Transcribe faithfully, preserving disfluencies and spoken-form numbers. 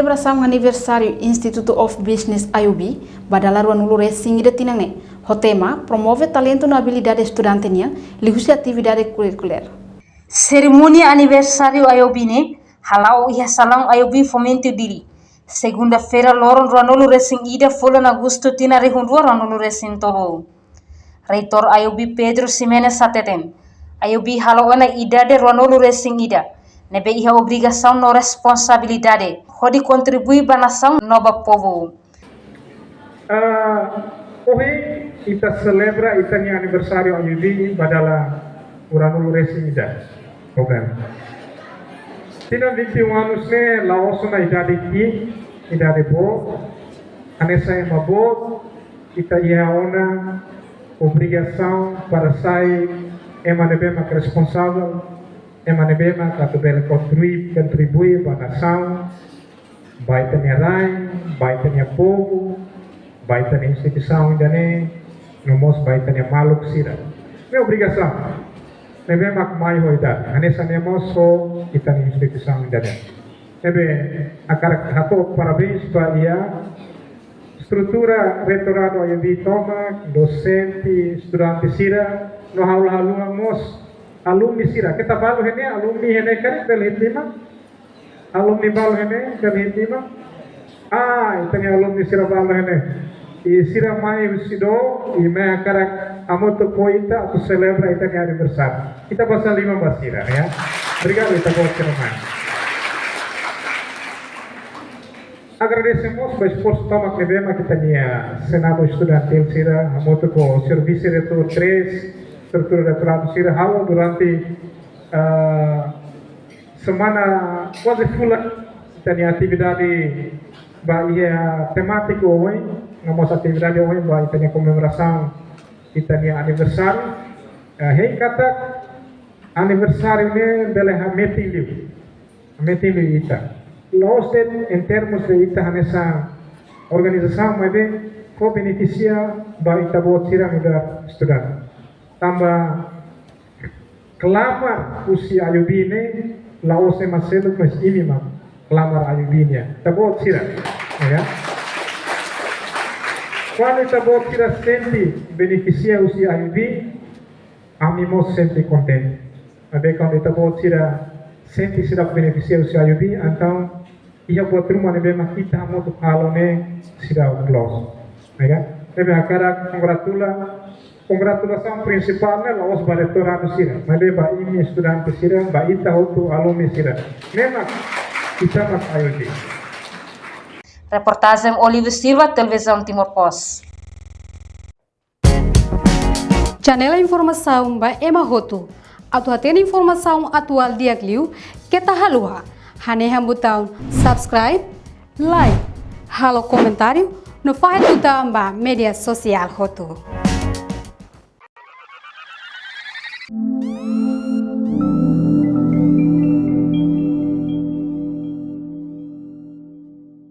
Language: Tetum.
Selebrasaun aniversáriu Institute of Business, I O B, ba dala ruanulu-resin-ida tinan ne'e, ho tema Promove Talentu no Abilidade Estudante nian, liuhusi atividade kurrikulár. Serimónia aniversáriu I O B ne'e hala'o iha salaun I O B Fomento Dili, segunda-feira loron ruanulu-resin-ida fulan Agostu tinan rihun rua ruanulu-resin-tolu. Reitór I O B Pedro Ximenes hateten, I O B halo ona idade ruanulu-resin-ida, ne'ebé iha obrigasaun no responsabilidade hodi kontribui ba nasaun no ba povu. Ah, ohin ita selebra ita-nia aniversáriu I O B ba dala ruanulu-resin-ida. Oke. Tinan vinte e um anos ne'e la'ós ona idade ki'ik, idade boot, hanesan ema boot, ita iha ona obrigasaun para sai ema ne'ebé mak responsavel, ema ne'ebé mak atu bele kontribui, kontribui ba nasaun, ba ita-nia rain, ba ita-nia povu, ba ita-nia instituisaun ida-ne'e, no mós ba ita-nia maluk sira. Ne'e obrigasaun ne'ebé mak mai ho idade, hanesan ne'e mós ho ita-nia instituisaun ida-ne'e. Ne'ebé hakarak hato'o parabéns ba iha estrutura reitoradu I O B tomak, dosente, estudante sira, no ha'u la haluha mós alumni sira. Keta balu iha ne'e, alumni iha ne'e karik bele hi'it liman? Alumni balu iha ne'e bele hi'it liman? Ah, ita-nia alumni sira balu iha ne'e. I sira mai husi dook, i mai hakarak hamutuk ho ita atu selebra ita-nia aniversáriu. Ita basa liman ba sira, ya. Obrigadu, ita-boot sira mai. Agradese mós ba esforsu tomak ne'ebé mak ita-nia Senadu Estudantil sira, hamutuk ho señór Vise-Reitór três, estrutura reitoradu sira halo durante, ah, semana kuaze fulan ita-nia atividade ba iha temátiku ohin, no mós atividade ohin ba ita-nia komemorasaun ita-nia aniversáriu. Eh, hein katak aniversáriu ne'e bele hametin liu. Hametin liu ita. La'ós de'it em termos de ita hanesan organizasaun, maibé fó benefisia ba ita-boot sira nu'udar estudante. Tanba klamar husi I O B ne'e la'ós ema seluk, mas imi mak klamar I O B nian. Ita-boot sira, ya. Kuandu ita-boot sira sente benefisia husi I O B, ami mós sente kontente. Maibé kuandu ita-boot sira sente sira benefisia husi I O B, entaun iha buat ruma ne'ebé mak ita hamutuk halo ne'e seidauk loos. Ya kan? Ne'ebé hakarak kongratula, kongratulasaun prinsipál ne'e la'ós ba reitoradu sira, maibé ba imi estudante sira, ba ita hotu alumni sira. Ne'e mak ita mak I O B. Reportajen Olive Silva, Televizaun Timor Post. Janela informasaun ba ema hotu. Atu hatene informasaun atuál di'ak liu, keta haluha hanehan butaun subscribe, like, halo komentáriu, no fahe tutan ba média sosiál hotu.